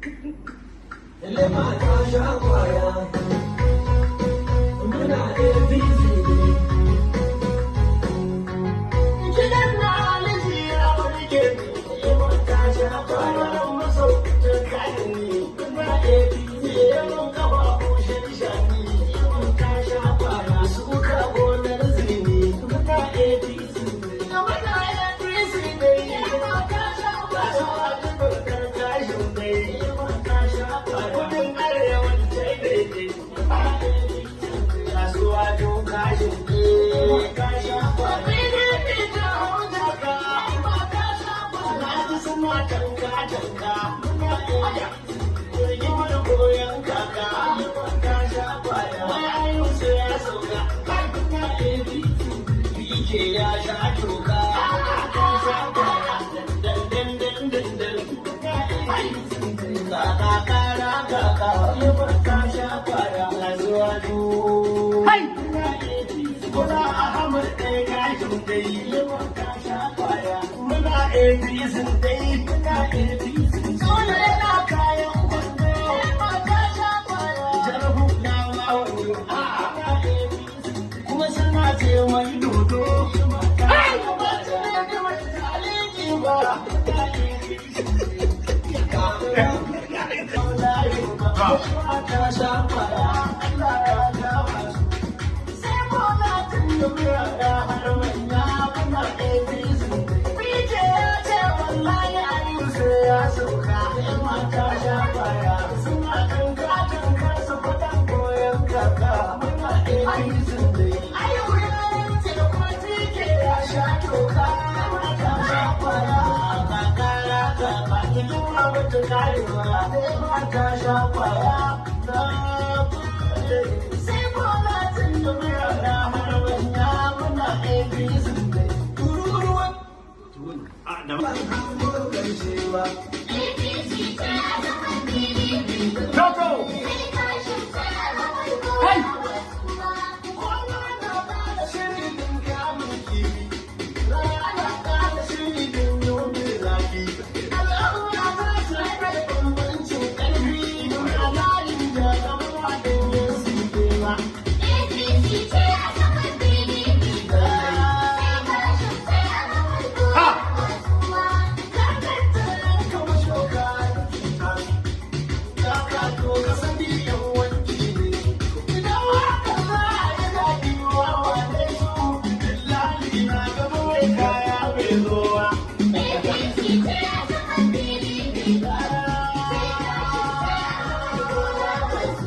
Lema ta sha kwaya, muna APC ne. Kiɗan na aliji ya burge ni, lema ta sha kwaya. Masaukin kayan ne, muna APC. Yawan kafa kushin shani, lema ta sha kwaya. Suka gonar zini, muna APC. Muna APC ne, lema ta sha kwaya. Dokar kashin bai, lema ta sha kwaya. Kudin arewa sai daidai, kasuwa kashin PDP ta hau jaka, na ji suna tanka tanka. Rigimar goyon kaka, wai ayyusu ya sauka. PK ya sha toka. Dan dan dan dan dan. Kaka kara kaka, ka sha kwaya. Kasuwa Hai! Bola Ahmad ɗaya gashin dai, muna APC dai, muna APC. Sule yana kayan kwando, jar hula wando, kuma suna ce mai dodo. Ba su ne mai taliki ba. Ta sha kwaya, Allah ya kama su. Sai bola tun yara har manya muna APC. PJ ya ce wallahi ayyusa ya sauka. Mata sha kwaya, suna tanka tanka su faɗan goyon kaka. Muna APC dai. Ayu ya ce kuma TK ya sha toka. Mata sha kwaya, kakara kaka. Rigima bata karewa, mata sha kwaya. Sai bola tun yara har manya muna APC dai. Tururuwan. Ban hango karshe ba. APC ce a saman PDP. Toto! Sai kashin sai a zaman Hey! goya wasu. Kowa na ƙara shiri din kamun kifi. Ana ƙara shiri din yomi zafi. Al'amura za su rage bambancin ƙarfi. Muna layin da gaba ɗin yin ba. APC ce a saman PDP. Sai kashin sai a zaman goya wasu. Kama shoka da cuta. Kaka to ka sani yan wanki ne. Idan haka za a yi daɗi wa wane su. Dillali na gaba mai kaya bai zo ba. APC ce a saman PDP. Sai kashin sai a zaman goya wasu.